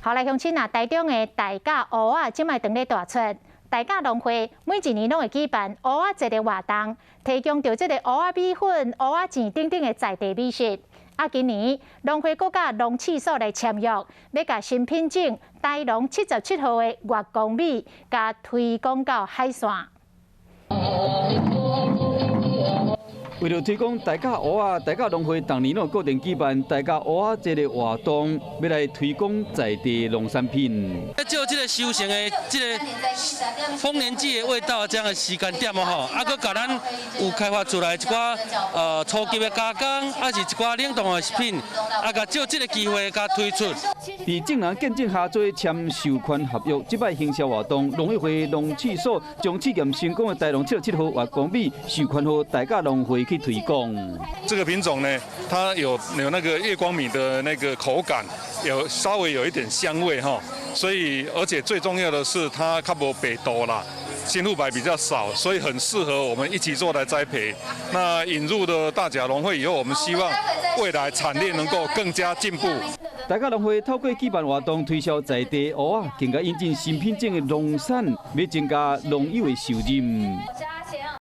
好來，鄉親啊，台中的大甲芋仔，這擺當咧大出。大甲農會每一年攏會舉辦芋仔節的活動，提供著這个芋仔米粉、芋仔醬等等的在地美食。啊，今年農會閣佮農試所來簽約，欲共新品種台農77號的月光米，共推廣到海線。為著推廣大甲芋仔，大甲農會逐年攏固定舉辦大甲芋仔節的活動，欲來推廣在地農產品。借這个收成的這个豐年祭的味道，這樣的時間點哦吼，啊，閣共咱有開發出來一寡初級的加工，抑是一寡冷凍的食品，啊，共借這个機會共推出。佇眾人見證下做簽授權合約，這擺行銷活動，農委會農試所將試驗成功的台農77號月光米授權予大甲農會去推廣。這個品種呢，它有那個月光米的那個口感，有稍微有一點香味哈，所以而且最重要的是它較無白毒啦，新腐敗比較少，所以很適合我們一起做來栽培。那引入了大甲農會以後，我們希望未來產業能夠更加進步。大甲農會透過舉辦活動推銷在地芋仔，更加引進新品種的農產，欲增加農友的收入。